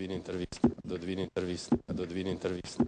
të vinë intervistë, do të vinë intervistë, do të vinë intervistë.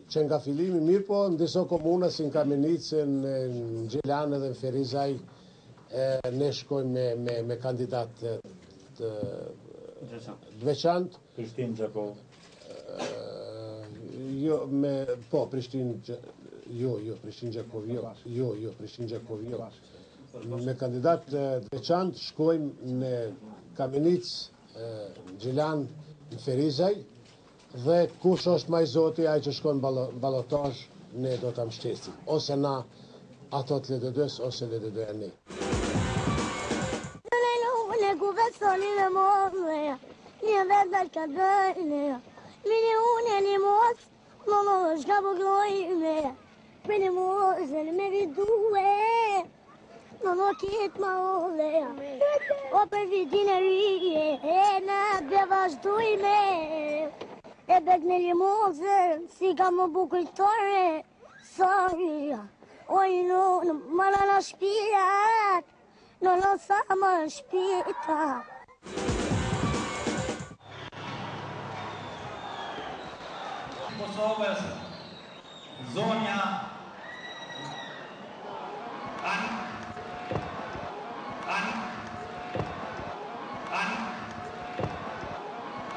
Që nga fillimi mirëpo, në disa komuna si në Kamenicë, në Gjilan edhe në Ferizaj, ne shkojmë me, me, me kandidat të, të, të veçantë. Prishtinë Gjakovë. Jo, me, po, Prishtinë, jo, jo, Prishtinë Gjakovë, jo, jo, jo, Prishtinë Gjakovë, jo. Me kandidat të veçantë shkojmë në Kamenicë, në Gjilan, në Ferizaj, dhe kush është ma i zoti, ai që shkon në balotazh, ne do ta mbështesim. Ose na ato të LDD-s, ose LDD-ja ne. E bet me limozën, si ka më bukur tore, sorry, oj no, në mëna në shpijat, në në sa më shpita. Kosovës, zonja An An An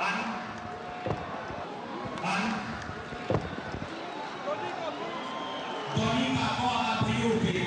An An Donika Bana Bujupi.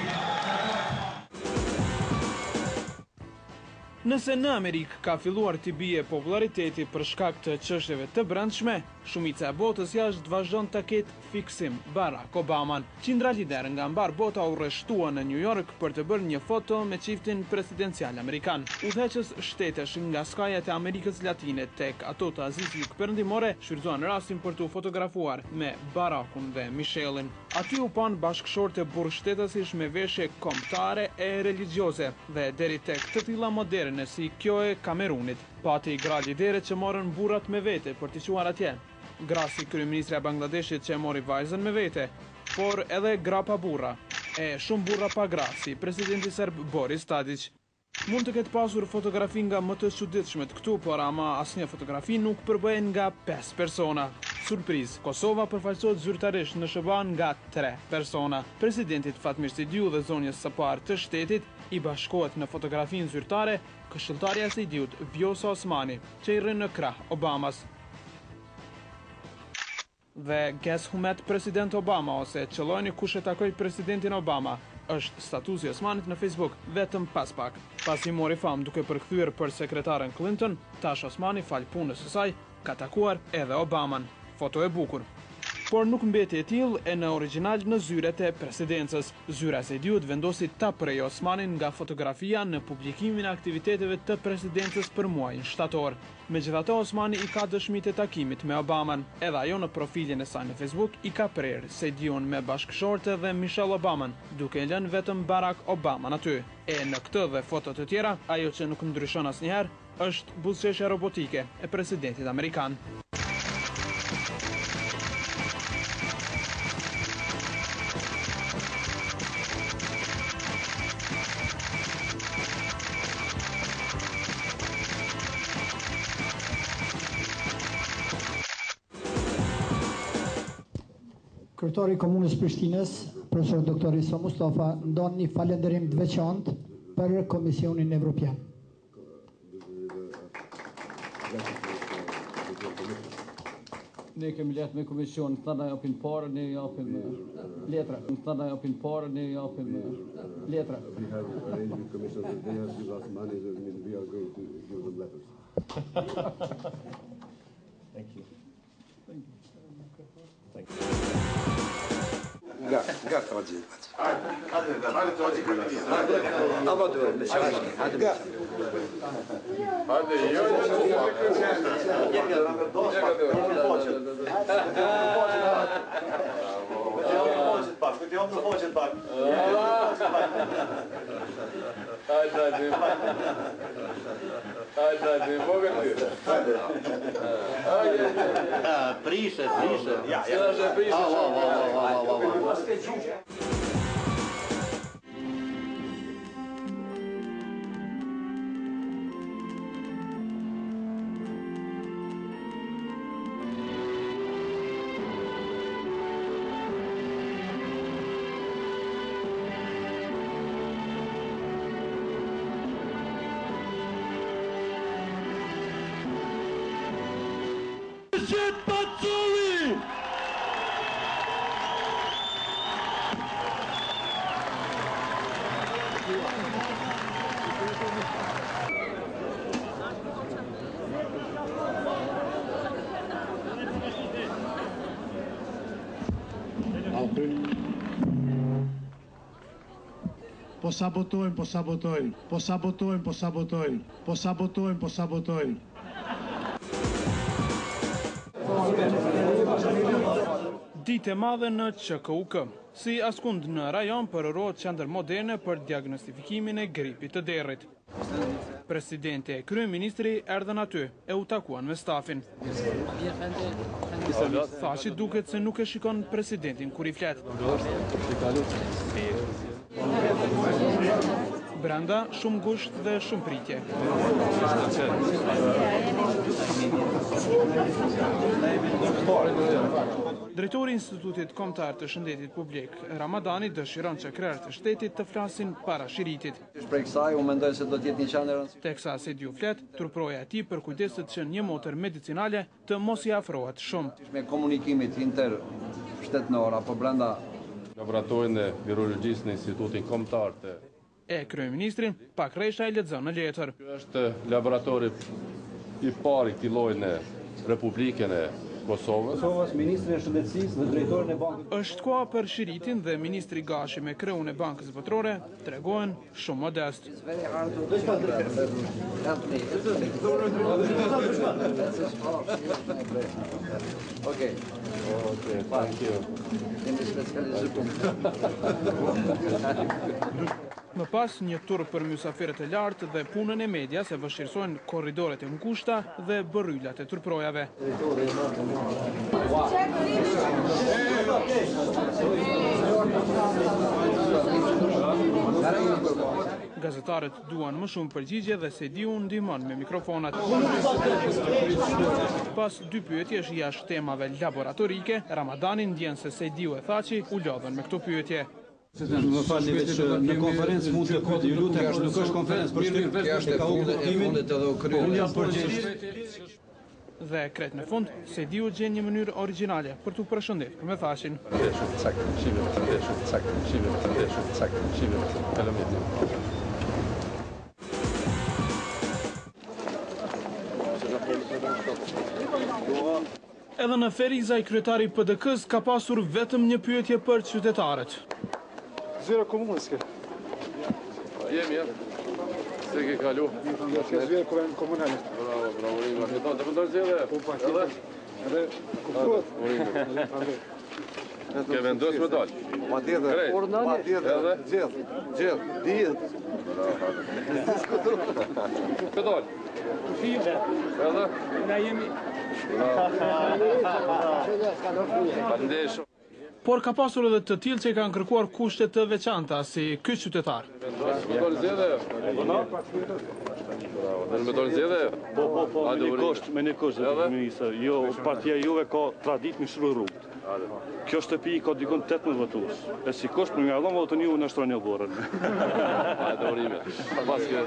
Nëse në Amerikë ka filluar t'i bie popullariteti për shkak të çështjeve të brendshme, shumica e botës jashtë vazhdon ta ketë fiksim Barack Obaman. Qindra liderë nga mbarë bota u rreshtuan në New York për të bërë një foto me çiftin presidencial amerikan. Udhëheqës shtetesh nga skajet e Amerikës Latine tek ato të Azisë Jugperëndimore shfrytëzuan rastin për t'u fotografuar me Barackun dhe Michelle-in. Aty u panë bashkëshorte burrështetasish me veshje kombëtare e religjioze dhe deri tek të tilla moderne si kjo e Kamerunit. Pati gra lidere që morën burrat me vete për t'i çuar atje. Gra si kryeministrja e Bangladeshit që e mori vajzën me vete. Por edhe gra pa burra. E shumë burra pa gra, si presidenti serb Boris Tadiq. Mund të ketë pasur fotografi nga më të çuditshmet këtu, por ama asnjë fotografi nuk përbëhej nga pesë persona. Surprizë, Kosova përfaqësohet zyrtarisht në SHBA nga tre persona. Presidentit Fatmir Sejdiu dhe zonjës së parë të shtetit i bashkohet në fotografinë zyrtare këshilltarja e Sejdiut, Vjosa Osmani, që i rrin në krah Obamas. Dhe Guess who met President Obama ose qëllojeni kush e takoi Presidentin Obama është statusi i Osmanit në Facebook vetëm pas pak. Pasi mori famë duke përkthyer për sekretaren Clinton, tash Osmani falë punës së saj ka takuar edhe Obaman. Foto e bukur. Por nuk mbeti e tillë e në origjinal në zyret e presidencës. Zyra e Sejdiut vendosi ta prejë Osmanin nga fotografia në publikimin e aktiviteteve të presidencës për muajin shtator. Megjithatë Osmani i ka dëshmitë e takimit me Obamën. Edhe ajo në profilin e saj në Facebook i ka prerë Sejdiun me bashkëshorte dhe Michelle Obamën, duke e lënë vetëm Barack Obaman aty. E në këtë dhe foto të tjera, ajo që nuk ndryshon asnjëherë, është buzëqeshja robotike e presidentit amerikan. Kryetari i Komunës Prishtinës, Profesor Doktor Isa Mustafa, ndan një falënderim të veçantë për Komisionin Evropian. Ne kemi letër me komision, këta na japin pare, ne japim letra. Këta na japin pare, ne japim letra. We have arranged with commission that they have give us money, that means we are going to give them letters. Thank you. Thank you. Thank you. Nga, nga të gjithë. Apo duhet me çfarë? Hajde. Nga. Hajde, jo, jo, Hajde, hajde. Hajde, hajde, vogël ty. Hajde. Hajde. Prishe, prishe. Ja, ja. Prishe. Au, au, au, au, au, au. Behgjet Pacolli! Po sabotojnë, po sabotojnë, po sabotojnë, po sabotojnë, po sabotojnë, po sabotojnë. Ditë e madhe në QKUK. Si askund në rajon përurohet qendër moderne për diagnostifikimin e gripit të derrit. Presidenti e kryeministri erdhën aty e u takuan me stafin. Thaçi duket se nuk e shikon presidentin kur i flet. Brenda, shumë ngushtë dhe shumë pritje. Drejtori i Institutit Kombëtar të Shëndetit Publik, Ramadani dëshiron që krerët e shtetit të flasin para shiritit. Prej kësaj, unë mendoj se do të jetë një qendër e rëndësishme. Teksa Sejdiu flet, truproja e tij përkujdeset që një motër medicinale të mos i afrohet shumë. Me komunikimit intershtetënor apo brenda Laboratorin e virologjisë në Institutin Kombëtar të E kryeministri, pak rreshta e lexon në letër. Ky është laboratori i parë i këtij lloji në Republikën e Kosovës. Kosovës, ministrin e Shëndetësisë dhe drejtorin e Bankës. Është koha për shiritin dhe ministri Gashi me kreun e Bankës Botërore tregohen shumë modest. Okej. Okej, thank you. Jemi specializuar. Më pas, një tur për mysafirët e lartë dhe punën e medias e vështirësojnë korridoret e ngushta dhe bërrylat e truprojave. Gazetarët duan më shumë përgjigje dhe Sejdiu ndihmon me mikrofonat. Pas dy pyetjesh jashtë temave laboratorike, Ramadani ndjen se Sejdiu e Thaçi u lodhën me këto pyetje. Më falni veç në konferencë mund të pyet, ju lutem, nuk është konferencë për shtyp, Kjo është e fundit, e fundit edhe u krye. Unë jam përgjegjës. Dhe krejt në fund, Sejdiu gjen një mënyrë origjinale për t'u përshëndetur me Thaçin. Cak, shive, cak, shive, cak, shive, faleminderit. Edhe në Ferizaj, kryetari i PDK-s ka pasur vetëm një pyetje për qytetarët. Zyra komunës ke. Jemi, ja. Se ke kalu. Kjo zyra komunale. Bravo, bravo, Rima. Ke thonë, të përndojnë zgjedhje? Po, pa, tjetër. Edhe kuptohet. Ke vendos me dalë? Pa tjetër, Krejt. pa tjetër, Edhe? gjithë, gjithë, dihet. Ke dalë? Edhe? Na jemi Faleminderit shumë. Por ka pasur edhe të tillë që i kanë kërkuar kushte të veçanta, si ky qytetar. Vendos me dalë zgjedhje? Bravo, dhe me dalë zgjedhje? Po, po, po, me Hajde, një urime. kusht, me një kusht, zoti Edhe? ministër. Jo, partia juve ka traditë me shru rrugët. Kjo shtëpi ka dikun 18 votues. E si kush për me dhon votën ju në shtroni oborrin. Hajde urime. Pas kjo.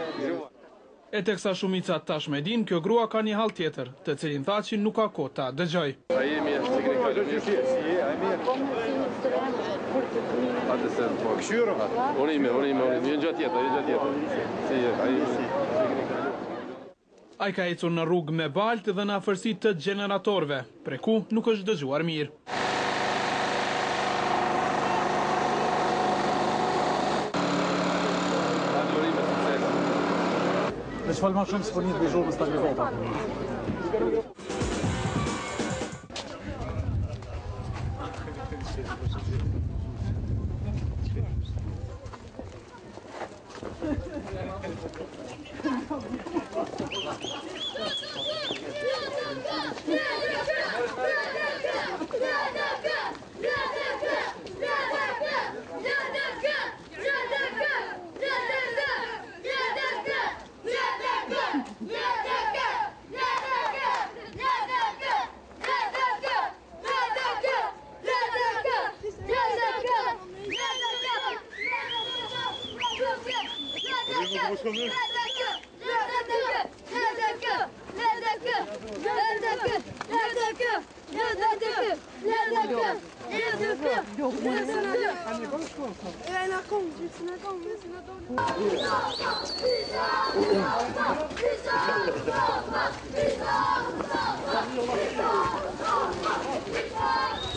E teksa shumica tashmë e dinë, kjo grua ka një hall tjetër, të cilin Thaçi nuk ka kohë ta dëgjojë. A jemi është si keni kalu mirë? Atë se po. Këshyro. Urime, urime, urime. Një gjë tjetër, një gjë tjetër. Si je, a jemi? Si keni kalu? Ai ka ecur në rrugë me baltë dhe në afërsi të gjeneratorëve, prej ku nuk është dëgjuar mirë. Hajde urime, sukses. Veç fal ma shumë se po një të zhurmës të agregata.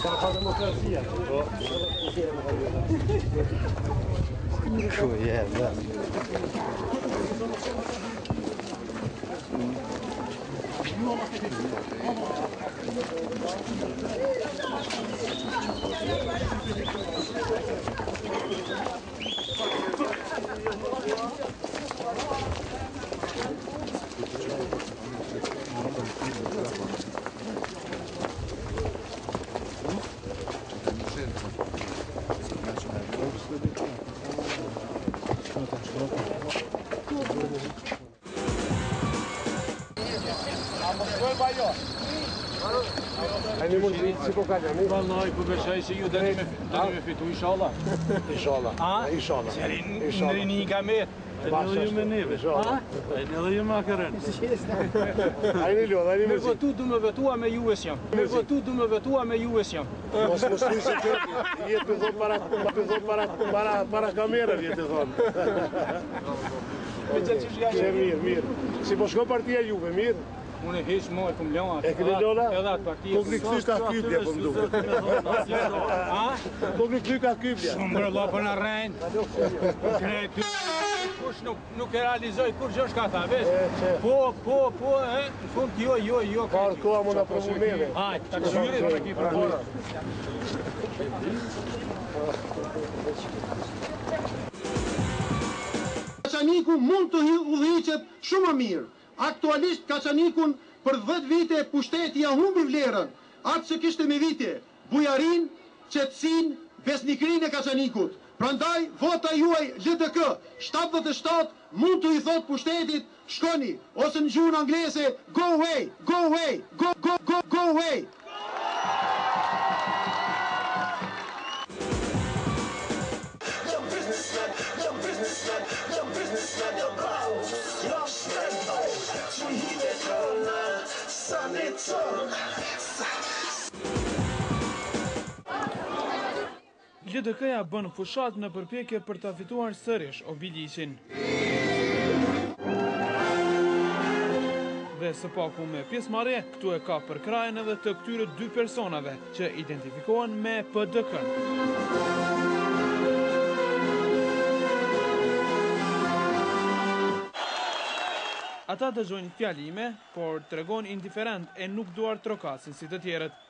Sa ka demokracia? Ku je, dhe? Si po kaloni? Vallai, po besoj se ju doni me doni me fitu inshallah. Inshallah. A? Inshallah. Në rini ka met. Edhe ju me neve. A? Edhe ju me AKR-n. Ai në lodh, ai në Me mërzit. votu du me votua me juve s'jam. Me votu du me votua me juve s'jam. Mos mos thuj se kjo je të thon para të thon para para para kamerave je të thon. Që mirë, mirë. Si po shkon partia juve, mirë? Unë hiç më e kum lënë atë. E keni lënë? Edhe atë parti. Po keni kthy ka kyblja, po më duket. A? Po keni kthy ka kyblja. Shumë bërë Allah po na rrejn. Krejt ky kush nuk nuk e realizoi kur gjë shka tha, veç. Po, po, po, e, në fund jo, jo, jo. Ka ardhur koha më na provu neve. Hajt, ta kqyrim. Kaçaniku mund të udhëhiqet shumë më mirë. Aktualisht Kaçanikun për 10 vite pushteti ja humbi vlerën, atë që kishte me vite, bujarinë, qetësinë, besnikërinë e Kaçanikut. Prandaj vota juaj LDK 77 mund të i thot pushtetit shkoni ose në gjuhën angleze go away, go away, go go go go away. LDK-ja bën fushatë në përpjekje për ta fituar sërish Obiliqin. Dhe së paku me pjesëmarrje, këtu e ka përkrahjen edhe të këtyre dy personave që identifikohen me PDK-n. Ata dëgjojnë fjalime, por tregohen indiferent e nuk duar trokasin si të tjerët.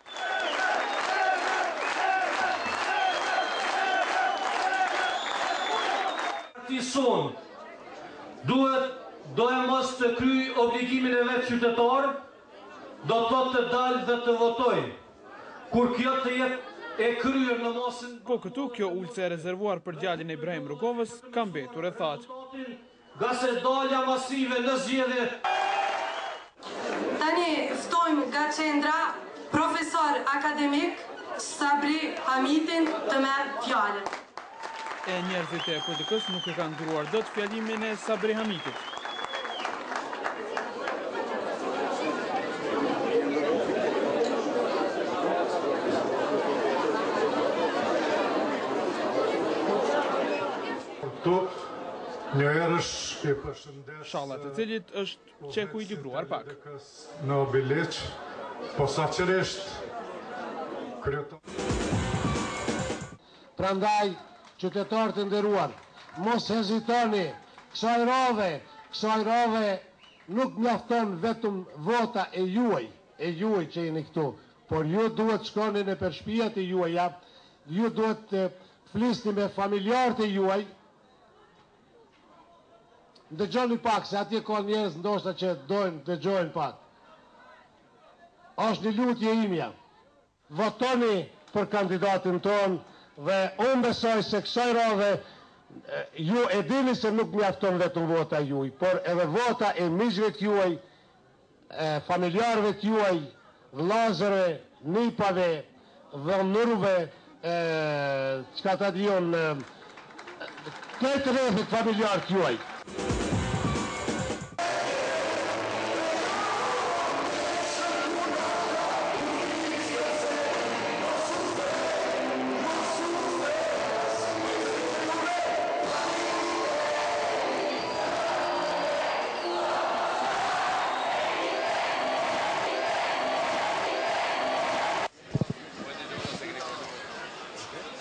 Parti sonë duhet doemos të kryj obligimin e vet qytetar, do të thotë të dalë dhe të votoj. Kur kjo të jetë e kryer në masën Po këtu kjo ulëse e rezervuar për djalin e Ibrahim Rugovës ka mbetur e thatë. nga se dalja masive në zgjedhje Tani ftojmë nga qendra profesor akademik. Sabri Hamitin të merr fjalën. E njerëzit e PDK-së nuk e kanë duruar dot fjalimin e Sabri Hamitit. Këtu njëherësh i përshëndes Shalla të cilit është që ekuilibruar pak. Në Obiliq, posaçërisht kryetar. Prandaj, qytetarë të nderuar, mos hezitoni, kësaj radhe, kësaj radhe nuk mjafton vetëm vota e juaj, e juaj që jeni këtu, por ju duhet të shkoni nëpër shpijat e juaja, ju duhet të flisni me familjarët e juaj, Ndëgjoni pak, se atje ka njerëz ndoshta që dojnë dëgjojnë pak. Është një lutje imja. Votoni për kandidatin tonë dhe unë besoj se kësaj radhe ju e dini se nuk mjafton vetëm vota juaj, por edhe vota e miqve të juaj, e familjarëve të juaj, vëllazërve, nipave, dhëndërve, e çka ta di unë, krejt rrethit familjar të juaj.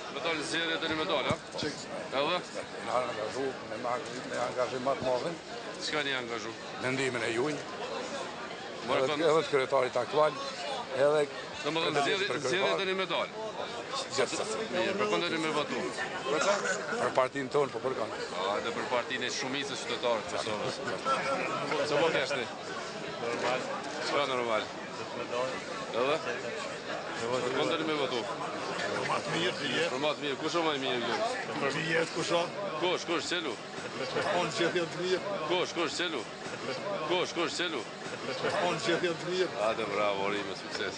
Me dalë zgjedhje doni me dalë, a? Edhe? Na angazhu, me, me angazhim më të madhin. Çka një angazhu? Me ndihmën e juj. Edhe, edhe të kryetarit aktual, edhe Domethënë zgjedhje doni me dalë. Gjithsesi. Mirë, për kënd doni me votu? Për ça? Për partinë tonë, po për kënd. A, edhe për partinë e shumicës qytetarëve të Kosovës. Çka po keshti? Normal. Çka normal? Edhe? Për kënd doni me votu? Për ma të mirë të jetë. Për ma të mirë, kush o ma i mirë këtu? Për të jetë kush o? Kush, kush, celu? Unë gjithë janë të mirë. Kush, kush, celu? Kush, kush, celu? Unë gjithë janë të mirë. Hajde, bravo, urime, sukses.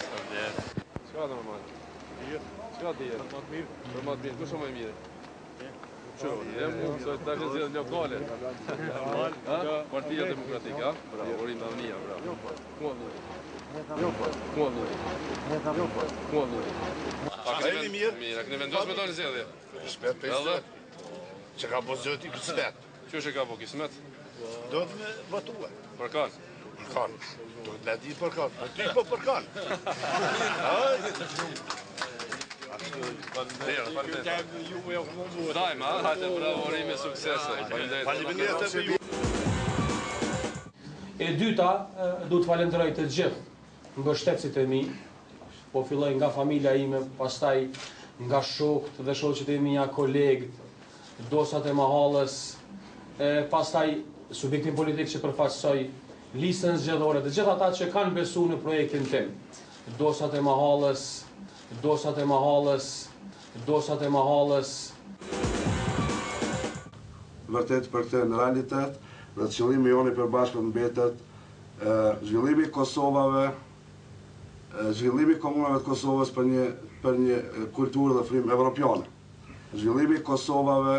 Çka normal? Mirë. Çka të jetë? Për ma të mirë. Për ma të mirë, kush o ma i mirë? Që, e mu, se ta që zgjedhjet lokale. Normal. Ha? Partia Demokratike, ha? Bravo, urime, avnia, bravo. Ku avnia? Ku avnia? Ku avnia? A keni mirë? Mirë, a keni vendosur me dalë zgjedhje? Kismet për Edhe? Që ka bo zoti kismet. Qysh e ka bo kismet? Do të me votue. Për kanë? Për kanë. Do të me di për kanë. Për ty po për kanë. Mirë, faleminderit. Dajmë, ha? Hajde, bravo, urime, suksese. Faleminderit. Faleminderit edhe ju. E dyta, du të falenderoj të gjithë mbështetësit e mi, po filloj nga familja ime, pastaj nga shokët dhe shoqet e mia, kolegët, dostat e mahallës, e pastaj subjektin politik që përfaqësoj, listën zgjedhore, të gjithë ata që kanë besu në projektin tim. Dostat e mahallës, dostat e mahallës, dostat e mahallës. Vërtet për këtë në realitet dhe qëllimi jonë i përbashkët mbetet zhvillimi i Kosovave, zhvillimi i komunave të Kosovës për një për një kulturë dhe frymë evropiane. Zhvillimi i Kosovave,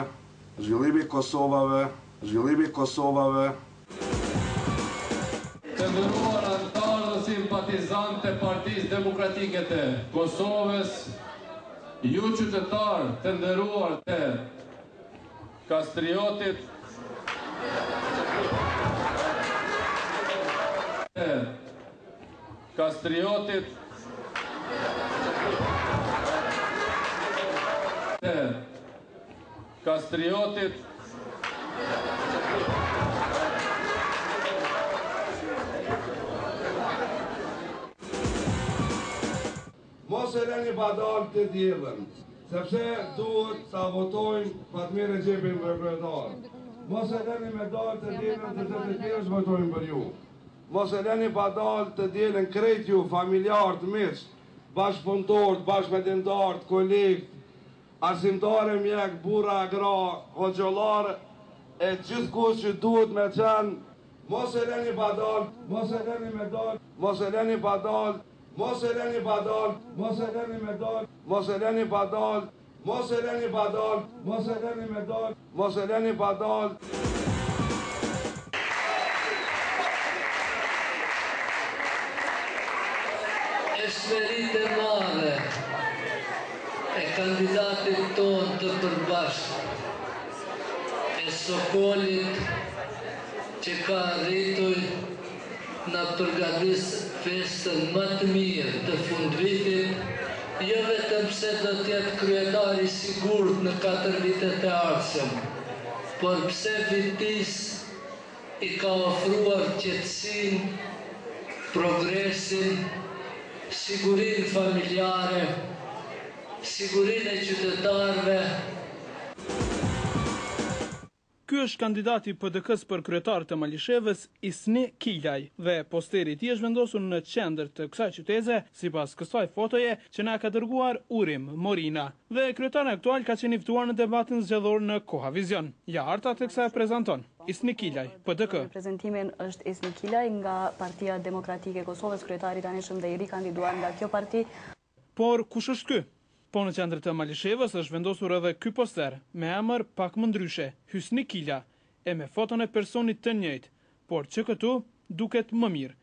zhvillimi i Kosovave, zhvillimi i Kosovave. Të nderuar anëtarë dhe simpatizantë të Partisë Demokratike të Kosovës, ju qytetarë të nderuar të Kastriotit, të Kastriotit, të Kastriotit, Mos e leni pa dalë të dielën, sepse duhet ta votojmë Fatmir Rexhepin për kryetar. Mos e leni me dalë të dielën sepse të tjerë s'votojnë për ju. Mos e leni pa dalë të dielën krejt ju, familjarët, miqtë, bashkëpunëtorët, bashkëmendimtarët, kolegët, arsimtarë, mjekë, burra, gra, hoxhollarë e gjithkush që duhet me qenë Mos e leni pa dalë, mos e leni me dalë, mos e leni pa dalë, mos e leni pa dalë, mos e leni me dalë. Mos e leni pa dalë, mos e leni pa dalë, mos e leni me dalë, mos e leni pa dalë. Është meritë e madhe e kandidatit tonë të përbashkët, e Sokolit që ka arritur na përgatis festën më të mirë të fundvitit, jo vetëm pse do të jetë kryetar i sigurt në katër vitet e ardhshëm, por pse Vitisë i ka ofruar qetësinë, progresin, sigurinë familjare, sigurinë e qytetarëve. Ky është kandidati i PDK-së për kryetar të Malishevës, Isni Kilaj, dhe posteri i tij është vendosur në qendër të kësaj qyteze, sipas kësaj fotoje që na ka dërguar Urim Morina. Dhe kryetari aktual ka qenë i ftuar në debatin zgjedhor në Kohavision. Ja Arta teksa e prezanton. Isni Kilaj, PDK. Në prezantimin është Isni Kilaj nga Partia Demokratike e Kosovës, kryetari i tanishëm dhe i rikandiduar nga kjo parti. Por, kush është ky? Po në qendër të Malishevës është vendosur edhe ky poster, me emër pak më ndryshe, Hysni Kila, e me foton e personit të njëjtë, por që këtu duket më mirë.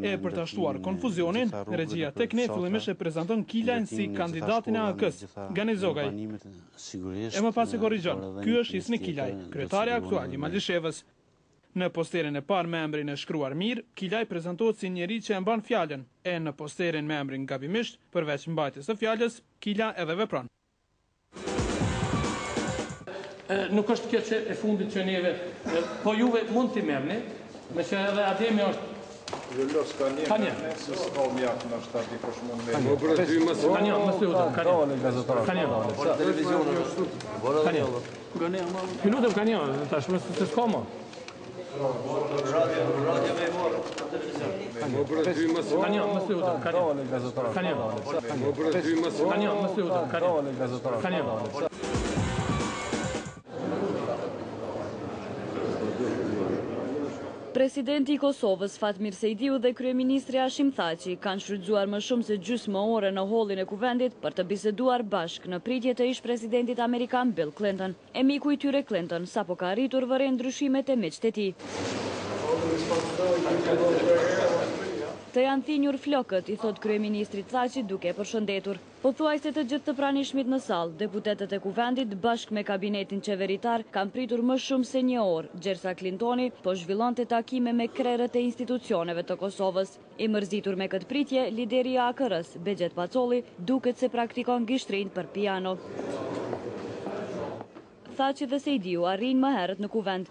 E për ta shtuar konfuzionin, regjia tek ne fillimisht e prezanton Kilajn si kandidatin e AAK-së, Gani Zogaj. E më pas e korrigjon, ky është Hysni Kilaj, kryetari aktual i Malishevës. Në posterin e parë me emrin e shkruar mirë, Kilaj prezantohet si njeri që e mban fjalën, e në posterin me emrin gabimisht, përveç mbajtjes së fjalës, Kila edhe vepron. Nuk është kjo që e fundit që neve, po juve mund t'i merrni, meqë edhe Ademi është Jo, jo, s'ka një, Ka një. se s'ka mjaft, ndoshta dikush mund me... Po, bre, dy më Ka një, më lutem, ka një. Ka një. Ka një. Ju lutem ka një, tash më se s'ka më. Ka një, më lutem, ka një. Ka një. Ka një, më lutem, ka një. Ka një. Presidenti i Kosovës, Fatmir Sejdiu dhe kryeministri Hashim Thaçi kanë shfrytëzuar më shumë se gjysmë ore në hollin e Kuvendit për të biseduar bashkë në pritje të ish-presidentit amerikan Bill Clinton. E miku i tyre Clinton sapo ka arritur vëren ndryshimet te miqtë e tij. Të janë thinjur flokët, i thotë kryeministrit Thaçi duke e përshëndetur. Pothuajse të gjithë të pranishmit në sallë, deputetët e Kuvendit bashkë me kabinetin qeveritar kanë pritur më shumë se një orë, gjersa Clintoni po zhvillonte takime me krerët e institucioneve të Kosovës. I mërzitur me këtë pritje, lideri i AKR-së, Behgjet Pacolli, duket se praktikon gishtrinjtë për piano. Thaçi dhe Sejdiu arrijnë më herët në Kuvend.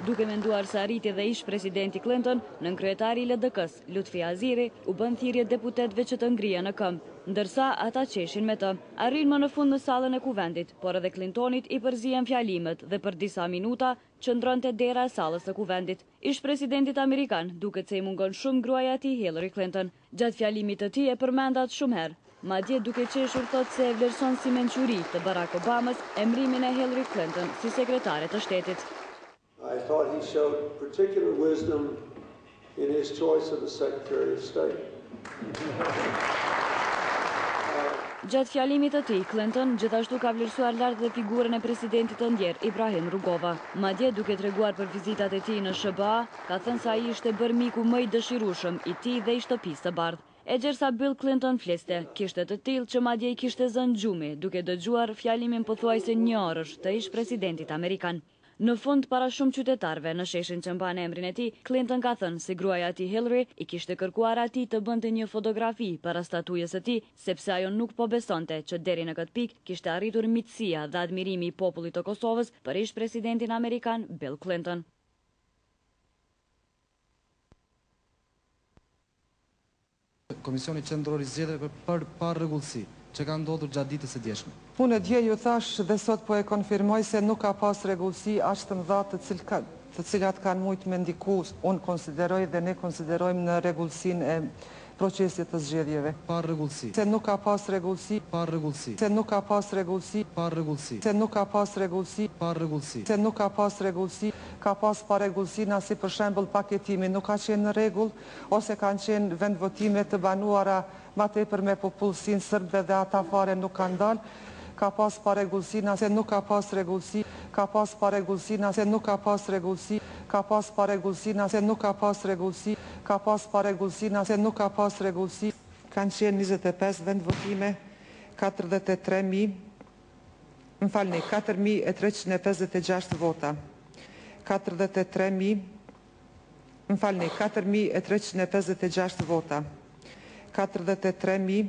Duke menduar se arriti dhe ish-presidenti Clinton, nënkryetari i LDK-së, Lutfi Haziri, u bën thirrje deputetëve që të ngrihen në këmbë, ndërsa ata qeshin me të. Arrijnë më në fund në sallën e Kuvendit, por edhe Clintonit i përzihen fjalimet dhe për disa minuta qëndron te dera e sallës së Kuvendit. Ish-presidentit amerikan duket se i mungon shumë gruaja e tij Hillary Clinton. Gjatë fjalimit të tij e përmend atë shumë herë. Madje duke qeshur thotë se e vlerëson si mençuri të Barack Obamës emërimin e Hillary Clinton si sekretare të shtetit. I thought he showed particular wisdom in his choice of a Secretary of State. Gjatë fjalimit të tij, Clinton gjithashtu ka vlerësuar lart dhe figurën e presidentit të ndjerë, Ibrahim Rugova. Madje, duke treguar për vizitat e tij në SHBA, ka thënë se ai ishte bërë miku më i dëshirueshëm i tij dhe i Shtëpisë së Bardhë. E gjersa Bill Clinton fliste, kishte të tillë që madje i kishte zënë gjumi, duke dëgjuar fjalimin pothuajse njëorësh të ish-presidentit amerikan. Në fund, para shumë qytetarëve, në sheshin që mban emrin e tij, Clinton ka thënë se gruaja e tij Hillary i kishte kërkuar atij të bënte një fotografi para statujës së tij, sepse ajo nuk po besonte që deri në këtë pikë kishte arritur miqësia dhe admirimi i popullit të Kosovës për ish-presidentin amerikan Bill Clinton. Komisioni Qendror i Zgjedhjeve për parregullsi që kanë ndodhur gjatë ditës së djeshme. Unë dje ju thash dhe sot po e konfirmoj se nuk ka pas rregullsi aq të mëdha të të cilat kanë mujt me ndiku, unë konsideroj dhe ne konsiderojmë në rregullsinë e. procesit të zgjedhjeve. Parregullsi. Se nuk ka pas rregullsi. Parregullsi. Se nuk ka pas rregullsi. Parregullsi. Se nuk ka pas rregullsi. Parregullsi. Se nuk ka pas rregullsi. Ka pas parregullsina si për shembull paketimi nuk ka qenë në rregull ose kanë qenë vendvotime të banuara ma tepër me popullsinë sërbe dhe ata fare nuk kanë dalë. Ka pas parregullsina se nuk ka pas rregullsi. Ka pas parregullsina se nuk ka pas rregullsi. Ka pas parregullsina se nuk ka pas rregullsi. Ka pas parregullsina se nuk ka pas rregullsi. Kanë qenë 25 vendvotime, 43.000, më falni, 4.356 vota. 43.000, më falni, 4.356 vota. 43.000,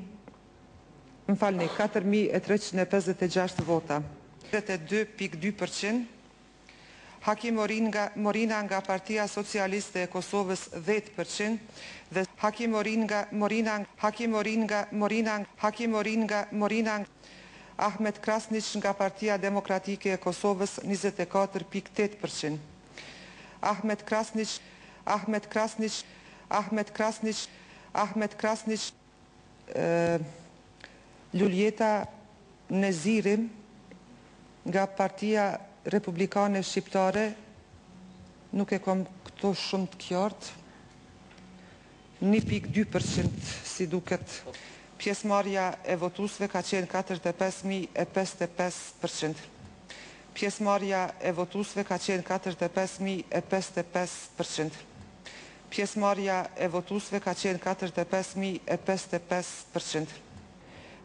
më falni, 4.356 vota. 32.2%, Haki Morina nga Partia Socialiste e Kosovës 10% dhe Haki Moringa, Morina, Haki Moringa, Morina, Haki Moringa, Morina, Ahmet Krasniq nga Partia Demokratike e Kosovës 24.8%. Ahmet Krasniq, Ahmet Krasniq, Ahmet Krasniq, Ahmet Krasniq, Luljeta Neziri nga Partia Republikane Shqiptare, nuk e kom këto shumë të qartë, 1.2% si duket. Pjesëmarrja e votuesve ka qenë 45.055%. Pjesëmarrja e votuesve ka qenë 45.055%. Pjesëmarrja e votuesve ka qenë 45.055%.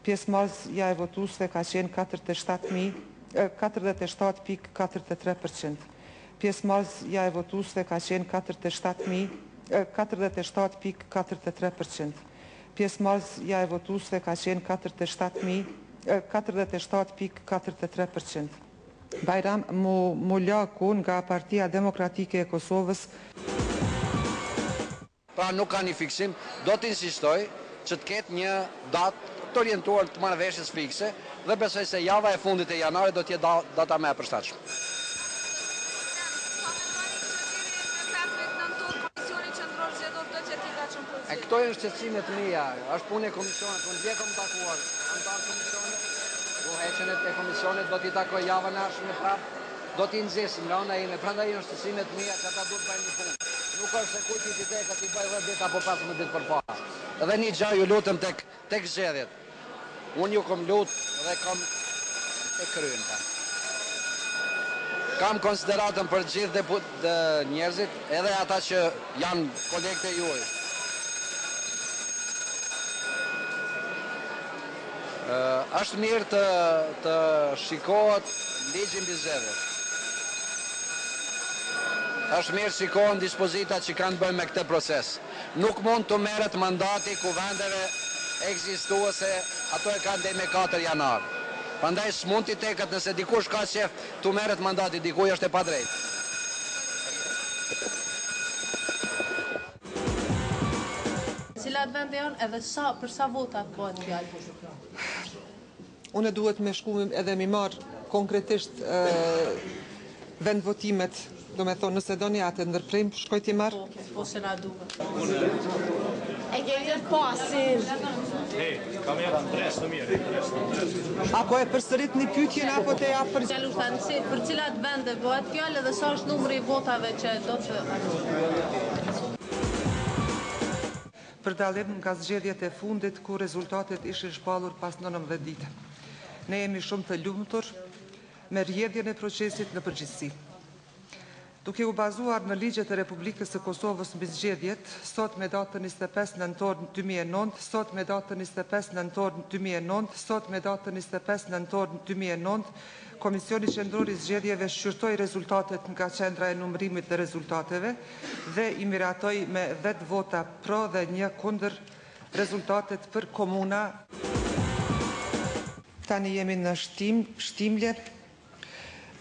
Pjesëmarrja e votuesve ka qenë 47.43%. Pjesëmarrja e votuesve ka qenë 47.43%. Pjesëmarrja e votuesve ka qenë 47.43%. Bajram Mulaku nga Partia Demokratike e Kosovës. Pra nuk ka një fiksim, do të insistoj që të ketë një datë të orientuar të marrëveshjes fikse dhe besoj se java e fundit e janarit do të jetë data më e përshtatshme. E këto janë shqetësime të mia, është punë e komisionit, unë dje kam takuar anëtarë të komisionit, udhëheqjen e komisionit do t'i takoj javën e ardhshme prapë, do t'i nxisim nga ana ime, prandaj janë shqetësime të mia që ata duhet të bëjnë një punë. Nuk është se kujt i teket t'i bëjë 10 ditë apo 15 ditë përpara. Edhe një gjë ju lutem tek tek zgjedhjet. Unë ju kom lut dhe kam e kryen pa. Kam konsideratën për gjithë deput njerëzit, edhe ata që janë kolegët e juaj. Është mirë të të shikohet ligji mbi zgjedhjet. Është mirë të shikohen dispozitat që kanë të bëjnë me këtë proces. Nuk mund t'u merret mandati kuvendeve ekzistuese, ato e kanë deri me 4 janar. Prandaj s'mund t'i teket nëse dikush ka qejf t'u merret mandati dikujt është e padrejtë. Cilat vende janë edhe sa për sa vota bëhet fjalë? Unë duhet me shku edhe mi marr konkretisht vendvotimet, do me thonë, nëse doni atë ndërprejmë, shkoj t'i marr. Po, po se na duhet. E kemi të pasin. Hey, kamera ndres të mirë. Apo e përsërit një pyetjen apo të jap për Gjalushta, nëse për cilat vende bëhet fjalë edhe sa është numri i votave që do të Për dallim nga zgjedhjet e fundit ku rezultatet ishin shpallur pas 19 ditë. Ne jemi shumë të lumtur me rrjedhjen e procesit në përgjithësi. Duke u bazuar në ligjet e Republikës së Kosovës mbi zgjedhjet, sot me datën 25 nëntor 2009, sot me datën 25 nëntor 2009, sot me datën 25 nëntor 2009, Komisioni Qendror i Zgjedhjeve shqyrtoi rezultatet nga qendra e numërimit dhe rezultateve dhe i miratoi me 10 vota pro dhe një kundër rezultatet për komuna. Tani jemi në shtim, shtimlje.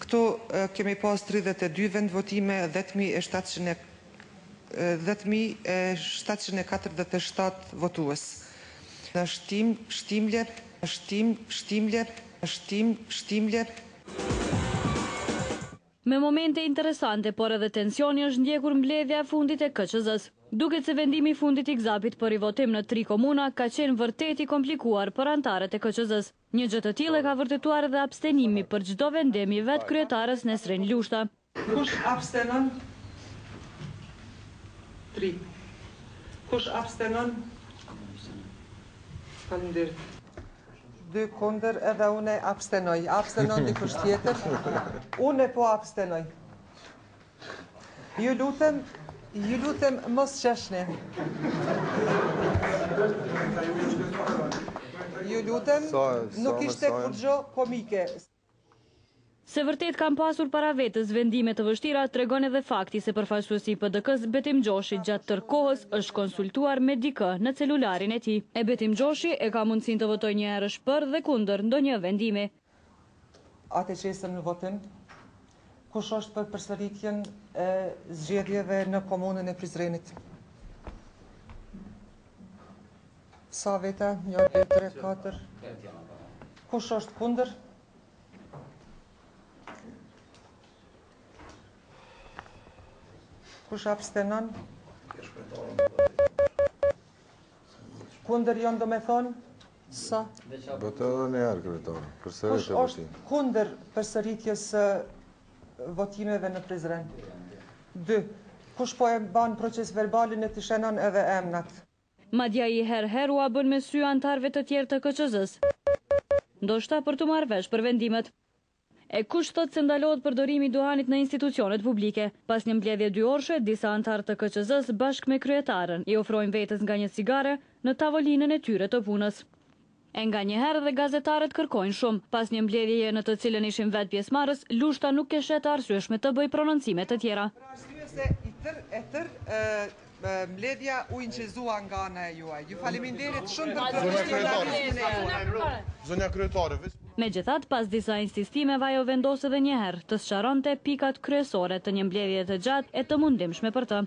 Këtu kemi pas 32 vendvotime, 10.747 votues. Në shtim, shtimlje, shtim, shtimlje, shtim, shtimlje. Me momente interesante, por edhe tensioni është ndjekur mbledhja e fundit e KQZ-s. Duket se vendimi i fundit i KZAP-it për rivotim në tri komuna ka qenë vërtet i komplikuar për anëtarët e KQZ-së. Një gjë të tillë e ka vërtetuar edhe abstenimi për çdo vendim i vetë kryetares Nesrin Lushta. Kush abstenon? Tri. Kush abstenon? Faleminderit. Dy kundër edhe une abstenoj. Abstenon dikush tjetër? Une po abstenoj. Ju lutem, ju lutem mos qeshni. Ju lutem, nuk ishte kurgjo komike. Se vërtet kanë pasur para vetes vendime të vështira tregon edhe fakti se përfaqësuesi i PDK-së, Betim Gjoshi gjatë tërë kohës është konsultuar me dikë në celularin e tij. E Betim Gjoshi e ka mundësinë të votojë njëherësh për dhe kundër ndonjë vendimi. Atë e qesim në votim. Kush është për përsëritjen e zgjedhjeve në komunën e Prizrenit? Sa veta? 1, 2, 3, 4. Kush është kundër? Kush abstenon? Kundër janë domethonë? Sa? Voto edhe një herë, kryetare. Kush është kundër përsëritjes së votimeve në Prizren? 2. Kush po e ban procesverbalin e t'i shenon edhe emnat? Madje ai herë-herë ua bën me sy anëtarëve të tjerë të KQZ-së. Ndoshta për t'u marrë vesh për vendimet. E kush thotë se ndalohet përdorimi i duhanit në institucionet publike? Pas një mbledhje dyorëshe, disa anëtarë të KQZ-së bashkë me kryetaren i ofrojnë vetes nga një cigare në tavolinën e tyre të punës. E nganjëherë edhe gazetarët kërkojnë shumë. Pas një mbledhjeje në të cilën ishin vetë pjesëmarrës, Lushta nuk e sheh të arsyeshme të bëjë prononcime të tjera. Për arsye se i tërë e tërë Mbledhja u incizua nga ana e juaj. Ju faleminderit shumë për profesionalizmin e juaj. Zonja kryetare, veç. Megjithatë, pas disa insistimeve ajo vendos edhe një herë të sqaronte pikat kryesore të një mbledhjeje të gjatë e të mundimshme për të.